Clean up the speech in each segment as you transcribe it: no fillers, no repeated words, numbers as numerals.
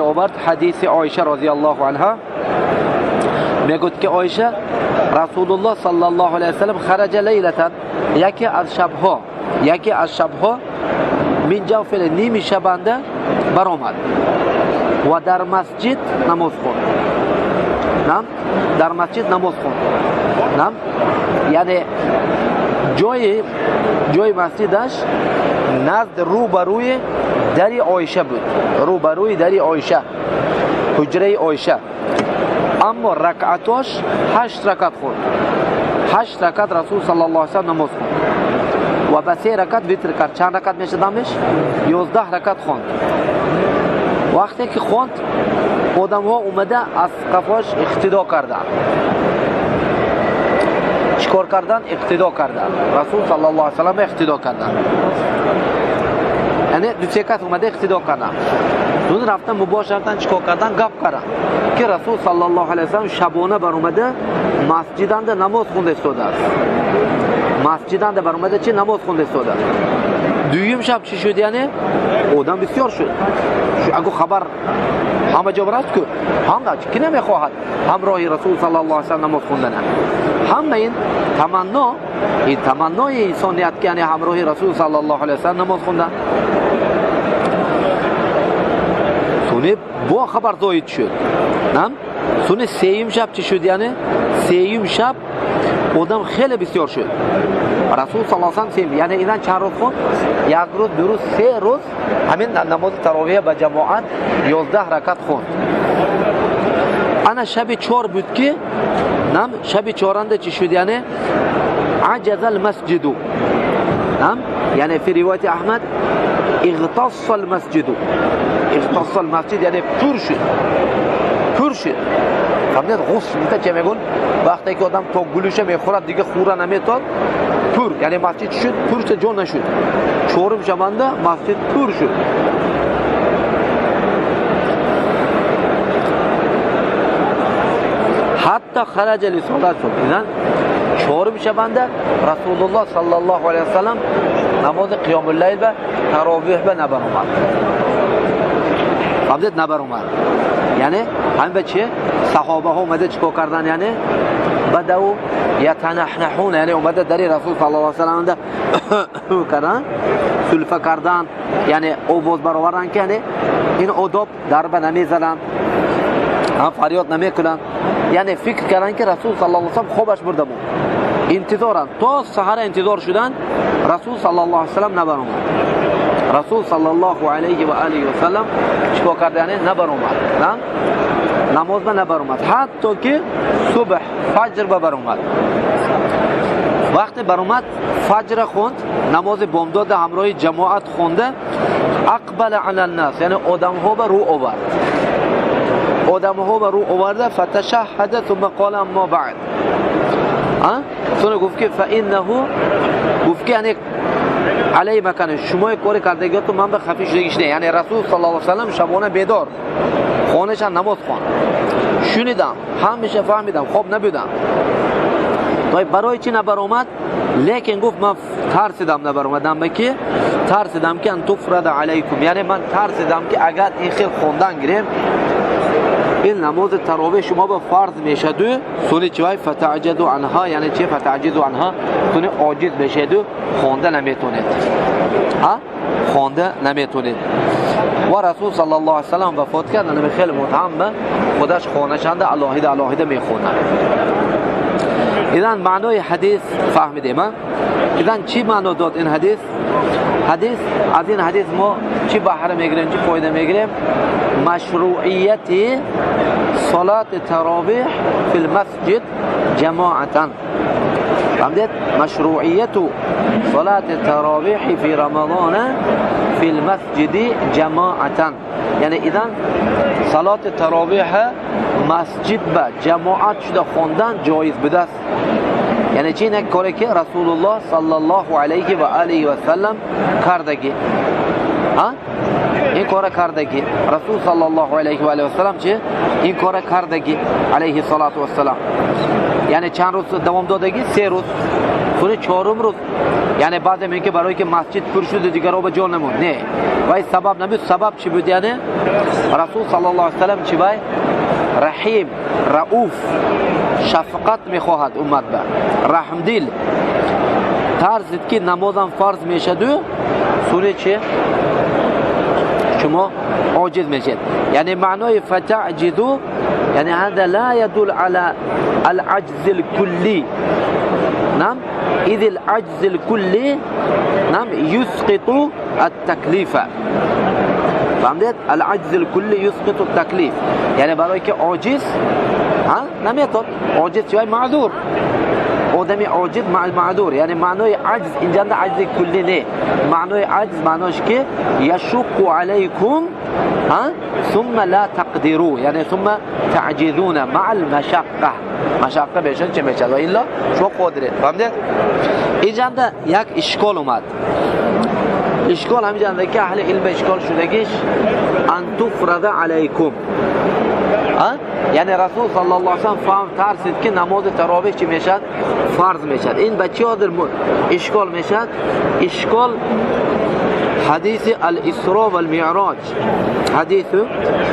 овард ҳадиси Оиша розияллоҳу анҳо мегӯяд ки Оиша Расулуллоҳ саллаллоҳу алайҳи васаллам хараҷа лайлатан яке аз шабҳо мин ҷавфил ними шабанда баромад ва дар масҷид намоз хонд. Нам дар масҷид намоз хонд. Нам яъне ҷои масҷидаш назд рӯбарӯи дари Оиша буд, рӯбарӯи дари Оиша, ҳуҷраи Оиша. Аммо ракъатош 8 ракат хонд. 8 ракат Расул саллаллоҳу алайҳи васаллам намоз хонд ва ба 3 ракат витр кард. Чанд ракат мешадамеш? 11 ракат хонд. Вақте ки хонд, одамҳо омада аз қафош иқтидо карданд. Чикор кардан? Иқтидо кардан. Расул саллаллоҳу алайҳи васаллам иқтидо кардан. Яъне ду се кас омада иқтидо кардан. Дун рафтан мубоширатан чикор кардан? Гап кардан ки Расул саллаллоҳу алайҳи васаллам шабона баромада масҷиданда намоз хонда истодааст. Масҷиданда баромада чи намоз хонда истодааст. Дуюм шаб чӣ шуд? Яъне одам бисёр шуд. Агу хабар ҳама ҷо раст ку, ҳама ки намехоҳад ҳамроҳи Расул саллаллоҳу алайҳи васаллам намоз хондана. Ҳама ин таманно, ин таманнои инсоният ки яъне ҳамроҳи Расул саллаллоҳу алайҳи васаллам намоз хондан. Суни бо хабар зоид шуд. Нам суни сеюм шаб чӣ шуд? Яъне сеюм шаб одам хеле бисёр шуд. Расул саллаллоҳу алайҳи васаллам яъне инан чанд рӯз хонд? Як рӯз, ду рӯз, се рӯз ҳамин намози таровиҳ ба ҷамоат 11 ракат хонд. Ана шаби чор буд ки нам шаби чоранда чӣ шуд? Яъне аҷазал масҷиду. Нам яъне фи ривояти Аҳмад иғтассал масҷиду. Иғтассал масҷид яъне пур шуд. Пур шуд. Фаҳмидед? Ғусл гуфта чӣ мегӯн? Вақте ки одам то гулӯша мехӯрад, дига хӯра наметод, пур, яъне масҷид шуд, пур шуд, ҷо нашуд. Чорум шабанда масҷид пур шуд. Ҳатто хараҷа лисолат шуд. Чорум шабанда Расулуллоҳ саллаллоҳу алайҳи васаллам намози қиёмуллайл ба таровиҳ ба набаромад. Фаҳмидед? Набаромад. Яъне ҳамин ба чи саҳобаҳо омада чикор кардан? Яъне бадау ятанаҳнаҳун, яъне омада дари Расул саллаллоҳу алайҳи васаллам кардан, сулфа кардан, яъне овоз баровардан ки яъне ин одоб дарба намезананд, ҳам фарёд намекунанд. Яъне фикр карданд ки Расул саллаллоҳу алайҳи васаллам хобаш бурда буд. Интизоранд то саҳара интизор шуданд, Расул саллаллоҳу алайҳи васаллам набаромад. Расул саллаллоҳу алайҳи ва алиҳи васаллам чикор кард? Яъне набаромад, на намоз ба набаромад, ҳатто ки субҳ фаҷр ба баромад. Вақте баромад фаҷра хонд, намози бомдода ҳамроҳи ҷамоат хонда, ақбала алан-нас, яъне одамҳо ба рӯ овард. Одамҳо ба рӯ оварда фаташаҳҳада сумма қола аммо баъд. Суна гуфт ки фаиннаҳу, гуфт ки яъне алайҳи макани шумои кори кардагиёту ман ба хафи шудагиш не. Яъне Расул саллаллоҳу алайҳи васаллам шабона бедор хонаша намоз хонд. Шунидам, ҳамеша фаҳмидам, хоб набудам. Барои чӣ набаромад? Лекин гуфт ман тарсидам набаромадам, ки тарсидам ки ан туфрада алайкум, яъне ман тарсидам ки агар ин хел хондан гирем, ин намози таровиҳ шумо ба фарз мешаду, суни чи вай фатаъҷазу анҳа, яъне чи фатаъҷизу анҳа, суни оҷиз мешаду, хонда наметонед. Хонда наметонед. Ва Расул саллаллоҳу алайҳи васаллам вафот кард, ана хеле муҳамма худаш хонашанда алоҳида алоҳида мехонад. Идан маънои ҳадис фаҳмидем. Идан чӣ маъно дод ин ҳадис? Ҳадис аз ин ҳадис мо чӣ баҳра мегирем, чӣ фоида мегирем? Машруияти салати таровиҳ фил масҷид ҷамоатан. Фаҳмидед? Машруияту салати таровиҳ фи рамазона фил масҷиди ҷамоатан. Яъне идан салати таровиҳ масҷид ба ҷамоат шуда хондан ҷоиз будааст. Яъне чи? Ин коре ки Расулуллоҳ саллаллоҳу алайҳи ва алиҳи васаллам кардаги. Ин кора кардаги Расул саллаллоҳу алайҳи ва алиҳи васаллам чи? Ин кора кардаги алайҳи салату вассалам. Яъне чанд рӯз давом додагӣ? 3 рӯз. Сони чорум рӯз, яъне баъзе мегӯянд, ки барое ки масҷид пур шуду дигарро ба ҷо намонд. Не, вай сабаб набуд. Сабаб чӣ буд? Яъне Расул саллаллоҳу алайҳи васаллам чӣ вай раҳим, рауф, шафқат мехоҳад уммат ба, раҳмдил. Тарзид, ки намозам фарз мешаду, суни чи шумо оҷиз мешед. Яъне маънои فتعجزوا, яъне هذا لا يدل على العجز الكلي. نعم، إذ العجز الكلي، نعم، يسقط التكليف. فهمت؟ العجز الكلي يسقط التكليف. یعنی برای که عاجز ها نمیتون، عاجز چی؟ معذور. آدمی عاجز معذور. یعنی معنای عجز اینجا عجز کلی نه، معنای عجز معناش که يشق عليكم ها ثم لا تقدروا، یعنی ثم تعجزون مع المشقه. مشقه بهشون چه میشه و الا شما قادرید. فهمید؟ اینجا یک اشکال اومد. اشکال همینجا که اهل علم اشکال شدگیش ان تفرض علیکم. یعنی رسول صلی الله علیه و سلم فهم ترسید که نماز تراویح چی میشد؟ فرض میشد. این به چی حاضر اشکال میشد؟ اشکال حدیث الاسراء والمعراج. حدیث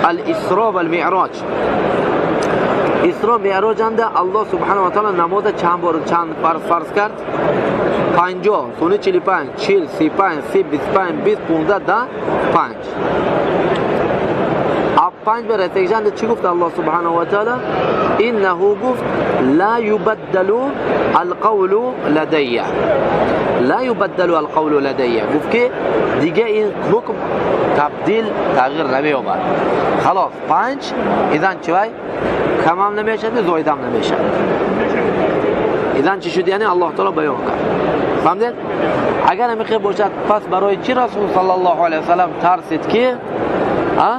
الاسراء والمعراج. اسراء معراج انده الله سبحانه و تعالی نماز چند بار چند فرض کرد؟ 50، سونی 45، 40، 35، 30، 25، 20، 15، 10، 5. 5 به رسیدن چی گفت الله سبحانه و تعالی؟ انه گفت لا يبدل القول لدي. لا يبدل القول لدي. گفت که دیگه این حکم تبدیل تغییر نمی‌یابد. خلاص 5 اذن چی وای؟ کمم نمیشه، زایدم نمیشه. اذن چی شد؟ یعنی الله تعالی بیان کرد. فهمیدید؟ اگر نمیخواد باشد پس برای چی رسول صلی الله علیه و سلم ترسید که ها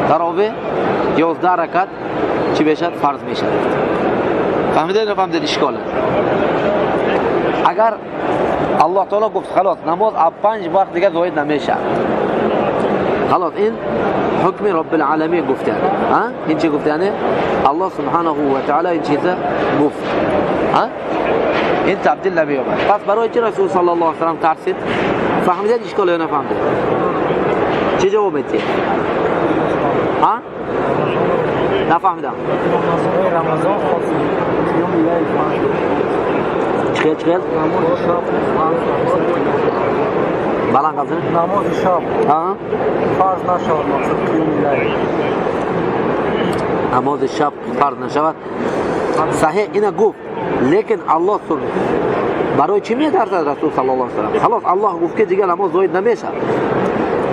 تراویح 11 رکعت چی بشد؟ فرض میشد. فهمیدید؟ نفهمیدید اشکاله؟ اگر الله تعالی گفت خلاص نماز از 5 وقت دیگه زاید نمیشه، خلاص این حکم رب العالمین گفته. ها این چی گفته؟ یعنی الله سبحانه و تعالی این چیزه گفت. ها این تبدیل نمی‌یابد. پس برای چی رسول صلی الله علیه و سلم ترسید؟ فهمیدید اشکال یا نفهمیدید؟ چه جواب میدید؟ ها؟ نفهمیدم. رمضان خاص قیام لیل. چخیل چخیل؟ نماز شب. بلند قزن؟ نماز شب. ها؟ فرض نشود مقصد قیام لیل. نماز شب فرض نشود. صحیح اینا گفت، لیکن الله سبحانه برای چی میترسد رسول صلی الله علیه و سلم؟ خلاص الله گفت که دیگه نماز زاید نمیشد.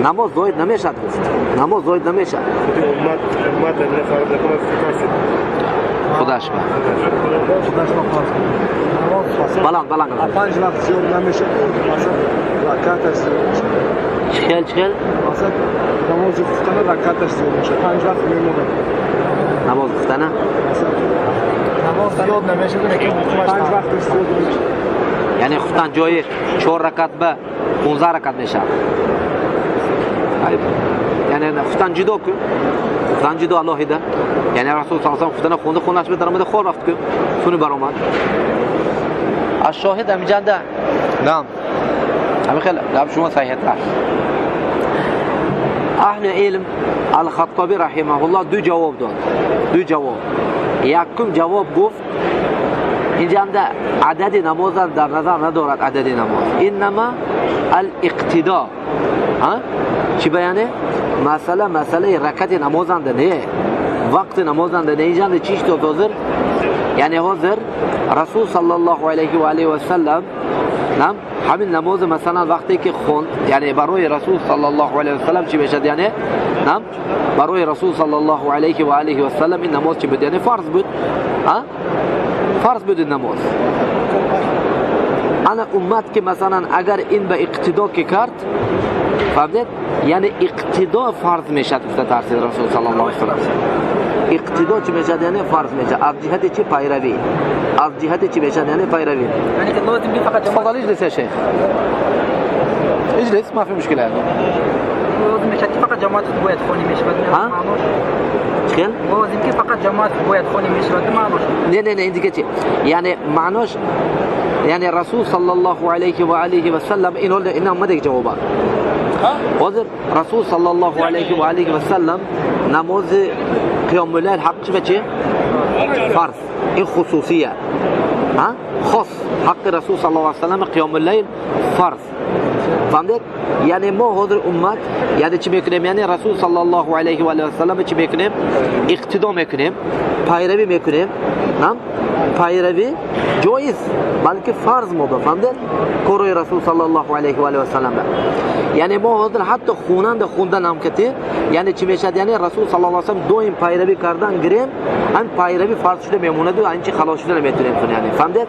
نماز زاید نمیشد گفت. نماز زاید نمیشد. امت فرض نکنه ترسید. خودش با. خودش با فرض. بلند بلند. 5 وقت زیاد نمیشه. مثلا رکعتش زیاد میشه. چخیل چخیل؟ مثلا نماز خفتن رکعتش زیاد میشه. 5 وقت میمونه. نماز خفتن؟ نماز زیاد نمیشه که 5 وقت زیاد میشه. یعنی خفتن جای 4 رکعت به 15 رکعت میشه. یعنی خفتن جدا کن. خفتن جدا علیه. یعنی رسول صلی الله علیه و سلم خفتن خونده خونش به درآمد خور رفت کن. سونی برآمد. الشاهد همینجا ده. نعم. همین خیلی گپ شما صحیح تر. اهل علم الخطابی رحمه الله دو جواب داد. دو جواب. یکم جواب گفت اینجا هم ده عدد نماز در نظر ندارد عدد نماز. انما الاقتداء. ها؟ چی بیانه؟ مسئله رکعت نماز هم ده نه. وقت نماز هم ده نه. اینجا هم چیش داد حاضر؟ یعنی حاضر رسول صلی الله علیه و آله و سلم نعم همین نماز مثلا وقتی که خوند، یعنی برای رسول صلی الله علیه و سلم چی بشد؟ یعنی نعم برای رسول صلی الله علیه و آله و سلم این نماز چی بود؟ یعنی فرض بود. ها؟ فرض بود این نماز. انا امت که مثلا اگر این به اقتدا که کرد، فهمید؟ یعنی اقتدا فرض میشد گفته ترسید رسول صلی الله علیه و سلم. اقتدا چی میشد؟ یعنی فرض میشد. از جهت چی؟ پیروی. از جهت چی میشد؟ یعنی پیروی. یعنی که لازم بی فقط تفضل اجلس يا شيخ. اجلس ما في مشكلة. لازم میشد فقط جماعت باید خونی میشد. ها؟ Хел? Лозим ки фақат ҷамоат бояд хонӣ мешавад маънош. Не, не, не, ин дига чи? Яъне маънош, яъне Расул саллаллоҳу алайҳи ва алиҳи ва саллам ин ҳол ин омада ҷавоба. Ҳозир Расул саллаллоҳу алайҳи ва алиҳи ва саллам намози қиёмуллайл ҳаққи ба чи? Фарз. Ин хусусия. Ҳа? Хос ҳаққи Расул саллаллоҳу алайҳи ва саллам қиёмуллайл фарз. Фаҳмидед? Яъне мо ҳозир уммат, яъне чӣ мекунем? Яъне Расул саллаллоҳу алайҳи ва алиҳи ва саллам чӣ мекунем? Иқтидо мекунем, пайравӣ мекунем. Нам? Пайравӣ ҷоиз, балки фарз мо ба, фаҳмидед? Кори Расул саллаллоҳу алайҳи ва алиҳи ва саллам. Яъне мо ҳозир ҳатто хунанда хундан ҳам кати, яъне чӣ мешавад? Яъне Расул саллаллоҳу алайҳи ва саллам доим пайравӣ кардан гирем, ҳам пайравӣ фарз шуда мемонаду анчи халос шуда наметунем кунем, яъне фаҳмидед?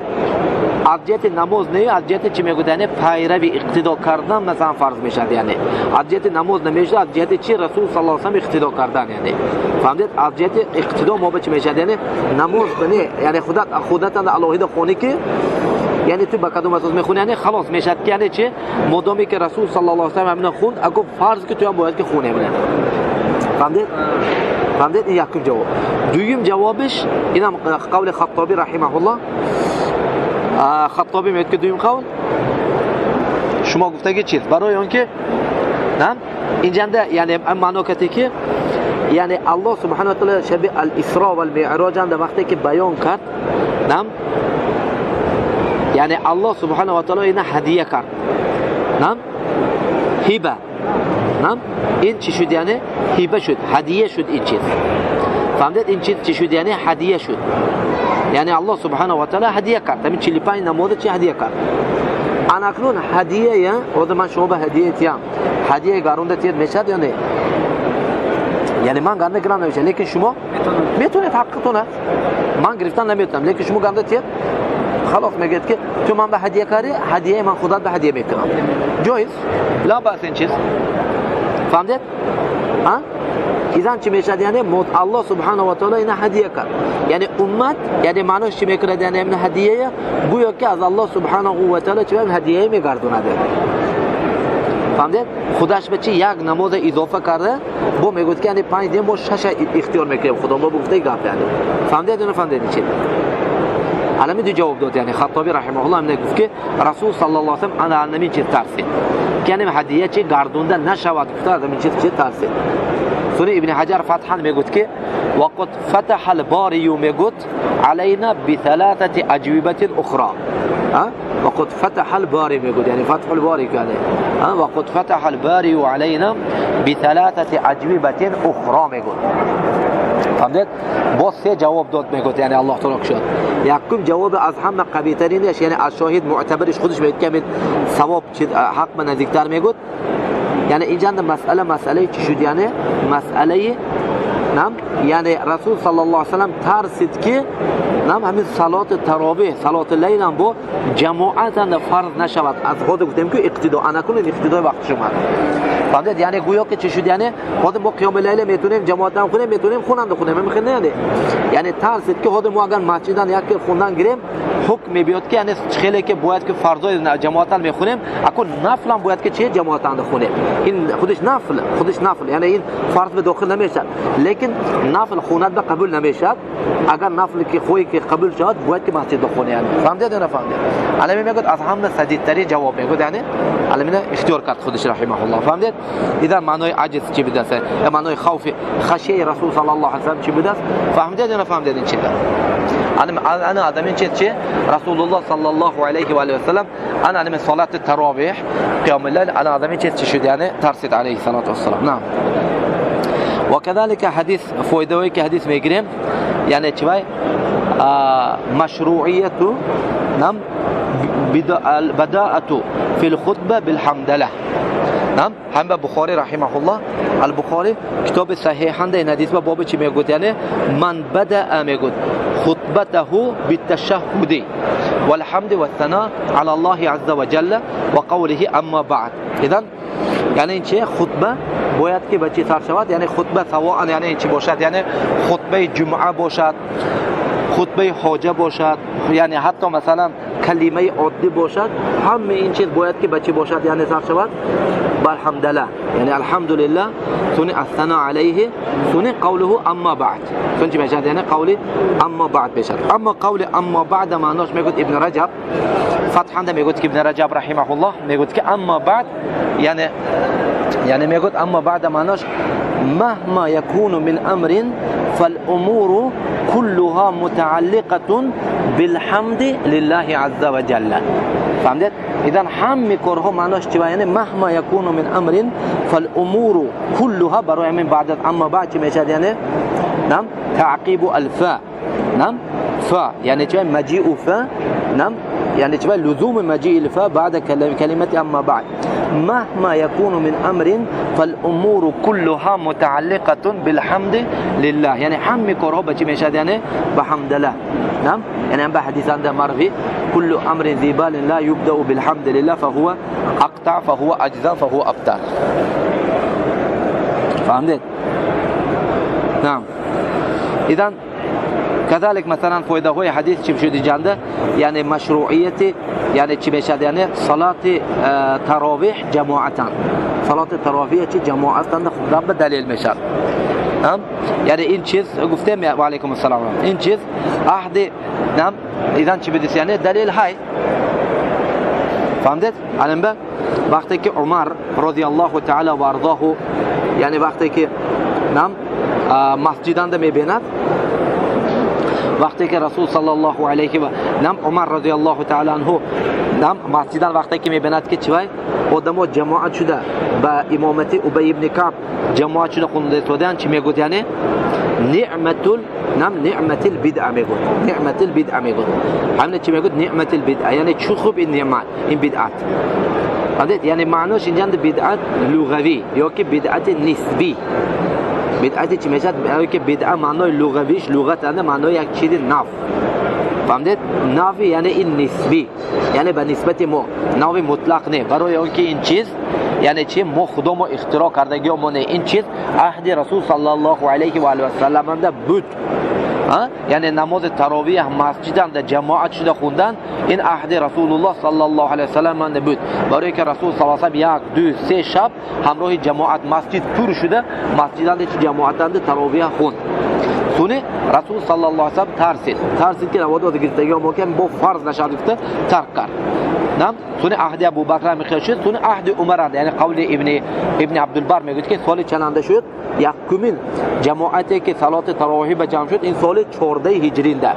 Аз ҷиҳати намоз не, аз ҷиҳати чӣ мегӯяд? Яъне пайравӣ иқтидо кардан масалан фарз мешавад, яъне аз ҷиҳати намоз намешавад, аз ҷиҳати чӣ? Расул саллаллоҳу алайҳи ва саллам иқтидо кардан, яъне фаҳмидед? Аз ҷиҳати иқтидо мо ба чӣ мешавад? Яъне намоз не, яъне худатан алоҳида хонӣ ки, яъне ту ба кадом асос мехонӣ, яъне халос мешавад ки, яъне чӣ? Модоме ки Расул саллаллоҳу алайҳи ва саллам ҳамина хунд, аго фарз ки ту ҳам бояд ки хонӣ. Фаҳмидед? Фаҳмидед? Ин якум ҷавоб. Дуюм ҷавобиш инам қавли Хаттобӣ раҳимаҳуллоҳ. Хаттобӣ мегӯяд ки дуюм қавл шумо гуфтаги чиз барои он ки на инҷанда, яъне маъно кате ки, яъне Аллоҳ субҳанаҳу ва таъала шаби ал-Исро вал Меъроҷ анда вақте ки баён кард, нам, яъне Аллоҳ субҳанаҳу ва таъала ина ҳадия кард, нам, ҳиба, нам, ин чӣ шуд? Яъне ҳиба шуд, ҳадия шуд ин чиз. Фаҳмидед? Ин чиз чӣ шуд? Яъне ҳадия шуд. Яъне Аллоҳ субҳанаҳу ва таъала ҳадия кард. Ҳамин 45 намоза чӣ ҳадия кард? Анакнун ҳадияя, ҳозир ман шумо ба ҳадия тиям. Ҳадияи гаронда тият мешавад ё не? Яъне ман гаронда гирам намешавад, лекин шумо метавонед, ҳаққитон аст. Ман гирифтан наметавонам, лекин шумо гаронда тият, халос мегӯяд ки ту ман ба ҳадия кардӣ, ҳадияи ман худат ба ҳадия мекунам. Ҷоиз? Ла баъс ин чиз. Фаҳмидед? Ҳа? Изан чӣ мешавад? Яъне Аллоҳ субҳанаҳу ва таъала ина ҳадия кард. Яъне уммат, яъне маънош чӣ мекунад? Яъне ин ҳадияя гӯё ки аз Аллоҳ субҳанаҳу ва таъала чӣ ҳадияе мегардонад. Фаҳмидед? Худаш ба чӣ як намоза изофа карда, бо мегӯяд ки яъне 5 дин бо 6 ихтиёр мекунем. Худо мо гуфтаи гап, яъне. Фаҳмидед ё нафаҳмидед ин чӣ? Алами ду ҷавоб дод, яъне Хаттобӣ раҳимаҳуллоҳ ҳам гуфт ки Расул саллаллоҳу алайҳи ва саллам ана ҳамин чиз тарсид. Ки яъне ҳадия чӣ гардонда нашавад гуфта, аз ҳамин чиз чӣ тарсид. Суни Ибни Ҳаҷар Фатҳан мегӯяд ки вақад фатаҳа ал-Борию мегӯяд алайна бисаласати аҷвибатин ухра. Вақад фатаҳа ал-Бори мегӯяд, яъне Фатҳул Бори яъне. Вақад фатаҳа ал-Борию алайна бисаласати аҷвибатин ухра мегӯяд. Фаҳмидед? Боз се ҷавоб дод мегӯяд, яъне Аллоҳ таъала кушод. Якум ҷавоб аз ҳама қавитаринаш, яъне аз шоҳид муътабариш худаш мегӯяд ки ҳамин савоб ҳақ ба наздиктар мегӯяд. Яъне инҷанда масъала масъалаи чӣ шуд? Яъне масъалаи нам, яъне Расул саллаллоҳу алайҳи ва саллам тарсид ки нам ҳамин салоти таровеҳ, салоти лайл ҳам бо ҷамоатан фарз нашавад. Аз худ гуфтем ки иқтидо, анакун иқтидои вақтиш омад. Фаҳмидед? Яъне гӯё ки чӣ шуд? Яъне ҳозир мо қиёми лайла метавонем ҷамоатан хонем, метавонем хонанда хонем, ҳамин хел не? Яъне тарсид ки ҳозир мо агар масҷидан як хондан гирем, ҳукм мебиёд ки яъне хеле ки бояд ки фарзои ҷамоатан мехонем, акун нафл ҳам бояд ки чи ҷамоатан хонем. Ин худиш нафл, худиш нафл, яъне ин фарз ба дохил намешавад, лекин нафл хонад ба қабул намешавад. Агар нафл ки хоҳӣ ки қабул шавад, бояд ки масҷид бихонӣ. Яъне фаҳмидед ё нафаҳмидед? Алами мегӯяд аз ҳама садидтарин ҷавоб мегӯяд, яъне аламина ихтиёр кард худиш раҳимаҳуллоҳ. Фаҳмидед? Идан маънои аҷз чӣ будааст? Маънои хавфи хашияи Расул саллаллоҳу алайҳи васаллам чӣ будааст? Фаҳмидед ё нафаҳмидед ин чиза? Ана адамин чиз чи? Расулуллоҳ саллаллоҳу алайҳи ва алиҳи васаллам ана адамин салати таровеҳ, қиёми лайл, ана адамин чиз чӣ шуд? Яъне тарсид алайҳи салату вассалам. Наам. Ва кадалика ҳадис фоидаҳое ки ҳадис мегирем, яъне чӣ вай? Машруияту нам бадаату фил хутба билҳамдала. Нам ҳам ба Бухори раҳимаҳуллоҳ, ал-Бухори китоби саҳиҳанда ин ҳадис ба боби чӣ мегӯяд? Яъне ман бадаа мегӯяд хутбатаҳу битташаххуди валҳамди вассана ала Аллоҳи азза ва ҷалла ва қавлиҳи амма баъд. Идан яъне ин чи хутба бояд ки ба чӣ сар шавад? Яъне хутба савоан, яъне ин чӣ бошад? Яъне хутбаи ҷумъа бошад, хутбаи ҳоҷа бошад, яъне ҳатто масалан калимаи оддӣ бошад, ҳама ин чиз бояд ки ба чӣ бошад, яъне сар шавад ба алҳамдулиллаҳ, яъне алҳамдулиллаҳ, суни ассано алайҳи, суни қавлуҳу амма баъд. Сун чӣ мешавад? Яъне қавли амма баъд мешавад. Аммо қавли амма баъд маънош мегӯяд Ибн Раҷаб, фатҳанда мегӯяд ки Ибн Раҷаб раҳимаҳуллоҳ мегӯяд ки амма баъд, яъне мегӯяд амма баъд маънош مهما يكون من أمر فالأمور كلها متعلقة بالحمد لله عز وجل. فهمت؟ إذن هم كره معناش چی؟ یعنی مهما يكون من أمر فالأمور كلها برای من بعد اما بعد چی میشد؟ یعنی نعم تعقیب الفاء، نعم فاء یعنی چی؟ مجیء فاء، نعم یعنی چی؟ لزوم مجیء الفاء بعد كلمة اما بعد. مهما يكون من أمر فالأمور كلها متعلقة بالحمد لله. يعني هم كره بچی میشد؟ یعنی بحمد الله. نعم يعني هم بحديث عند مروي كل أمر ذي بال لا يبدأ بالحمد لله فهو أقطع فهو أجزاء فهو أبتر. فهمت؟ نعم. إذن كذلك مثلا فایده های حدیث چی شد جنده؟ یعنی مشروعیت، یعنی چی میشد؟ یعنی صلات تراویح جماعتا، صلات تراویح چی جماعتا خودم به دلیل میشد. یعنی این چیز گفتم و علیکم السلام، این چیز عهد نعم اذا چی بدیس؟ یعنی دلیل های. فهمت؟ الان به وقتی که عمر رضی الله تعالی و ارضاه، یعنی وقتی که نعم مسجدان میبیند، وقتی که رسول صلی الله علیه و نعم عمر رضی الله تعالی عنه نعم مسجدان وقتی که میبیند که چی آدم‌ها جماعت شده با امامت ابی ابن کعب جماعت شده خونده دادن، چی میگوید؟ یعنی نعمت نعم نعمت البدعه میگوید، نعمت البدعه میگوید. همین چی میگوید؟ نعمت البدعه، یعنی چه خوب این نعمت، این بدعت. یعنی معناش اینجا بدعت لغوی یا که بدعت نسبی. بدعت چی میشد؟ یعنی که بدعه معنای لغویش لغت اند معنای یک چیز نو. فهمید؟ نو یعنی این نسبی، یعنی به نسبت ما نو مطلق نه، برای اون که این چیز یعنی چی ما خدا ما اختراع کردگی ما نه، این چیز عهد رسول صلی الله علیه و آله و سلم هم بود. یعنی نماز تراویح مسجد در جماعت شده خوندن این عهد رسول الله صلی الله علیه و سلم هم بود. برای که رسول صلی الله علیه و سلم 1 2 3 شب همراه جماعت مسجد پر شده، مسجد جماعت تراویح خوند. سونه رسول صلی الله علیه و سلم ترسید که نماز گرفتگی ما که با فرض نشد گفته ترک کرد. نعم سونه عهد ابوبکر میخواد شد، سونه عهد عمر، یعنی قول ابن عبدالبر میگه که سال چند شد یکمین جماعتی که صلات تراویح به جمع شد این سال 14 هجری ده.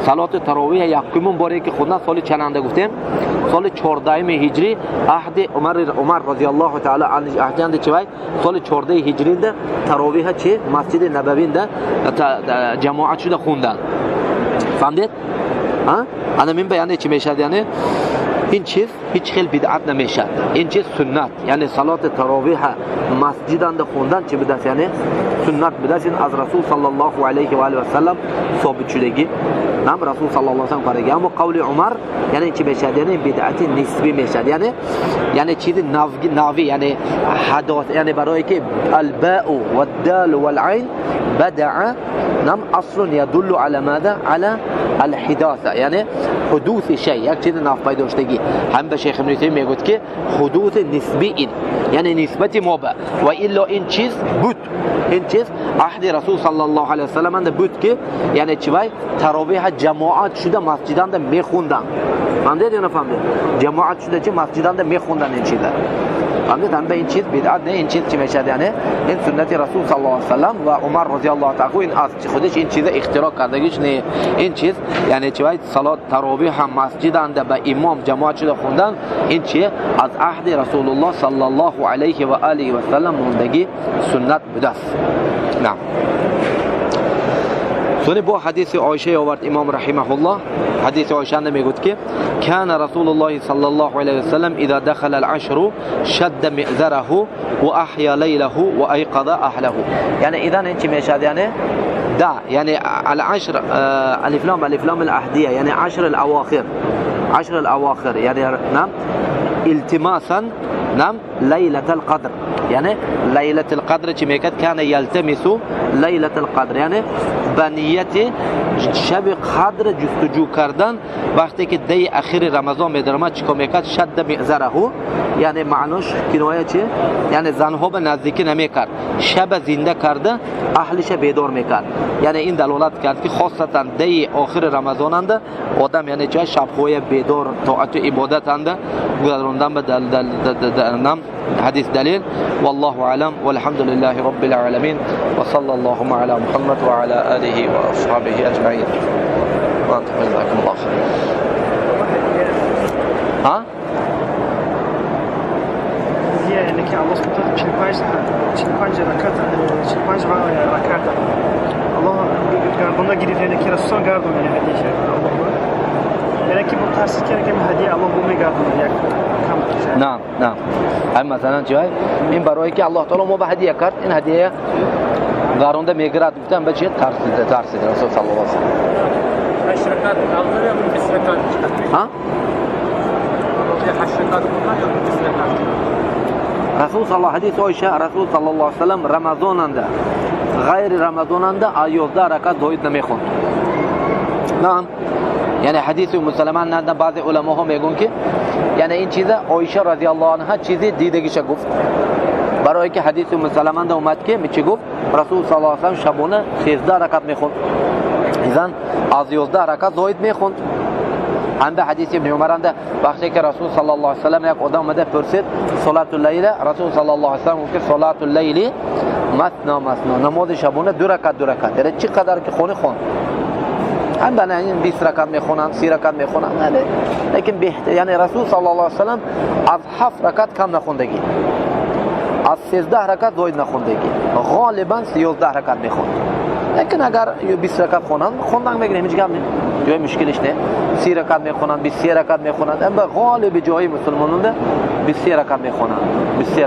صلات تراویح یکمین باری که خوندن سال چند گفتیم؟ سال 14 هجری عهد عمر رضی الله تعالی عنه عهد چی وای سال 14 هجری ده تراویح چی مسجد نبوی ده جماعت شده خوندن. فهمید؟ ها؟ انا من بیان چی میشد؟ یعنی این چیز هیچ خیلی بدعت نمیشد، این چیز سنت، یعنی صلات تراویح مسجدان خوندن چی بدست؟ یعنی سنت بدست. این از رسول صلی الله علیه و آله و سلم ثابت شدگی، نام رسول صلی الله علیه و سلم کردگی. اما قول عمر یعنی چی میشد؟ یعنی بدعت نسبی میشد، یعنی چیز ناوی، یعنی حداث، یعنی برای که الباء والدال والعین بدع نام اصل يدل على ماذا؟ على الحداثه، یعنی حدوث شيء، یک چیز ناف پیداشتگی. هم به شیخ ابن تیمیه میگفت که حدوث نسبی این، یعنی نسبت ما به و الا این چیز بود، این چیز عهد رسول صلی الله علیه و سلم بود که یعنی چی وای تراویح جماعت شده مسجدان ده میخوندن. فهمید یا نفهمید؟ جماعت شده چه مسجدان ده میخوندن این چیزا. فهمید؟ هم به این چیز بدعت نه، این چیز چی میشد؟ یعنی این سنت رسول صلی الله علیه و سلم و عمر رضی الله تعالی این از خودش این چیز اختراع کردگیش نه، این چیز یعنی چی وای صلات تراویح هم مسجدان ده به امام جماعت شده خوندن این چی از عهد رسول الله صلی الله علیه و آله و سلم موندگی سنت بوده است. نعم. سونی با حدیث عایشه آورد امام رحمه الله. حدیث عایشه میگوید که كان رسول الله صلى الله عليه وسلم اذا دخل العشر شد مئزره واحيا ليله وايقظ اهله. یعنی اذا این چی میشد؟ یعنی دا یعنی العشر الف لام الف لام العهدیه، یعنی عشر الاواخر، عشر الاواخر، یعنی نعم التماسا نعم ليلة القدر، یعنی لیلة القدر چی میکرد؟ کان یلتمس لیلة القدر، یعنی به نیت شب قدر جستجو کردن. وقتی که دی اخیر رمضان میدرآمد چیکار میکرد؟ شد میزره، یعنی معناش کنایه چه؟ یعنی زنها به نزدیکی نمیکرد، شب زنده کرده اهلش بیدار میکرد. یعنی این دلالت کرد که خاصتا دی آخر رمضان آدم یعنی چه شب‌های بیدار طاعت و عبادت انده گذراندن به دل حدیث دلیل. والله اعلم والحمد لله رب العالمین و صلی الله علی محمد و علی آله و اصحابه اجمعین. جزاكم الله خير. ها؟ یعنی که الله سبحانه 45 رکعت 45 رکعت الله گردانده گرفت، یعنی که رسول گردانده هدیه الله، یعنی که با ترسید که هدیه الله بو میگرداند یک کم. نعم نعم. هم مثلا جای این برای که الله تعالی ما به هدیه کرد، این هدیه گردانده میگرد. گفتم بچه ترسید رسول صلی الله علیه و سلم. 8 رکعت افضل یا 20 رکعت؟ ها؟ 8 رکعت یا 20 رکعت؟ رسول صلی الله حدیث عایشه رسول صلی الله علیه و سلم رمضانında غیر رمضانında 11 رکعت زاید نمیخوند. نعم. یعنی حدیث مسلمان نه بعض علما ها میگن که یعنی این چیزا عایشه رضی الله عنها چیزی دیدگیش گفت، برای که حدیث مسلمان اومد که چی گفت؟ رسول صلی الله علیه و سلم شبانه 13 رکعت میخوند، اذن از 11 رکعت زاید میخوند. هم به حدیث ابن عمر انده وقتی که رسول صلی الله علیه و سلم یک آدم اومده پرسید صلات اللیل، رسول صلی الله علیه و سلم گفت که صلات اللیل مثنا مثنا، نماز شبانه دو رکعت دو رکعت، یعنی چقدر که خونه خون. هم بنابراین 20 رکعت میخونن، 30 رکعت میخونن، لیکن بهتر یعنی رسول صلی الله علیه و سلم از 7 رکعت کم نخوندگی، از 13 رکعت زاید نخوندگی، غالبا 11 رکعت میخوند. لیکن اگر 20 رکعت خونن خوندن میگیریم، هیچ گپ نیست، جای مشکلش نه. 30 رکعت میخونن، 23 رکعت میخونن، اما غالب جای مسلمانون ده 23 رکعت میخونن، 23.